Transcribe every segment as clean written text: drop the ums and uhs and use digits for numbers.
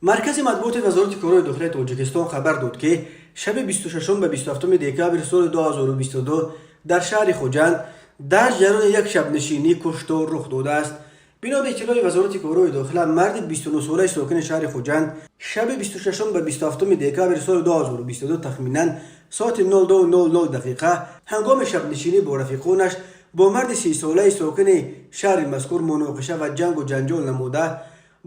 Маркази матбуоти Вазорати корҳои дохилаи Тоҷикистон хабар дод, ки шаби 26 ба 27 декабри соли 2022 дар шаҳри Хуҷанд дар ҷараёни як шабнишинӣ куштор рух додааст. Бино ба иттилои Вазорати корҳои дохила, марди 29-солаи сокини шаҳри Хуҷанд шаби 26 ба 27 декабри соли 2022 тахминан соати 02:00 дақиқа ҳангоми шабнишинӣ бо рафиқонаш бо марди 30-солаи сокини шаҳри мазкур муноқиша ва ҷангу ҷанҷол намуда,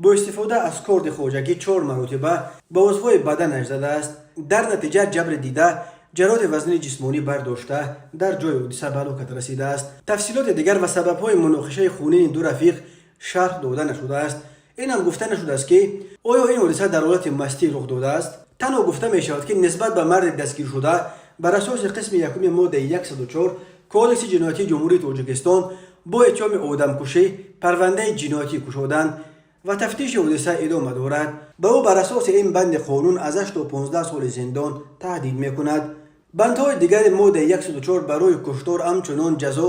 бо истифода аз корди хоҷагӣ чор маротиба ба узвҳои баданаш задааст. Дар натиҷа ҷабри дида ҷароҳати вазнини ҷисмонӣ бардошта, дар ҷои ҳодиса ба ҳалокат расидааст. Тафсилоти дигар ва сабабҳои муноқишаи хунини ду рафиқ шарҳ дода нашудааст. Ин ҳам гуфта нашудааст, ки оё ин ҳодиса дар ҳолати мастӣ рух додааст. Танҳо гуфта мешавад, ки нисбат ба марди дастгиршуда бар асоси қисми якуми моддаи 104 Кодекси ҷиноятии Ҷумҳурии Тоҷикистон бо иттиҳоми одамкушӣ парвандаи ҷиноятӣ кушоданд ва тафтиши ҳодиса идома дорад. Ба ӯ бар асоси ин банди қонун аз 8 то 15 соли зиндон таҳдид мекунад. Бандҳои дигари моддаи 104 барои куштор ҳамчунон ҷазо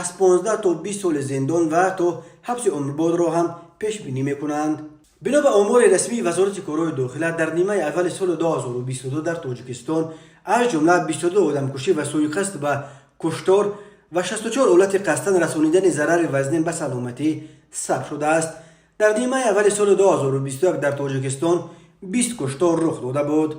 аз 15 то 20 соли зиндон ва то ҳабси умрбодро ҳам пешбинӣ мекунанд. Бино ба омори расмии Вазорати корҳои дохила, дар нимаи аввали соли 2022 дар Тоҷикистон аз ҷумла 22 одамкушӣ ва сӯиқасд ба куштор ва 64 ҳолати қасдан расонидани зарари вазнин ба саломатӣ сабт шудааст. Дар нимаи аввали соли 2021 дар Тоҷикистон 20 куштор рух дода буд.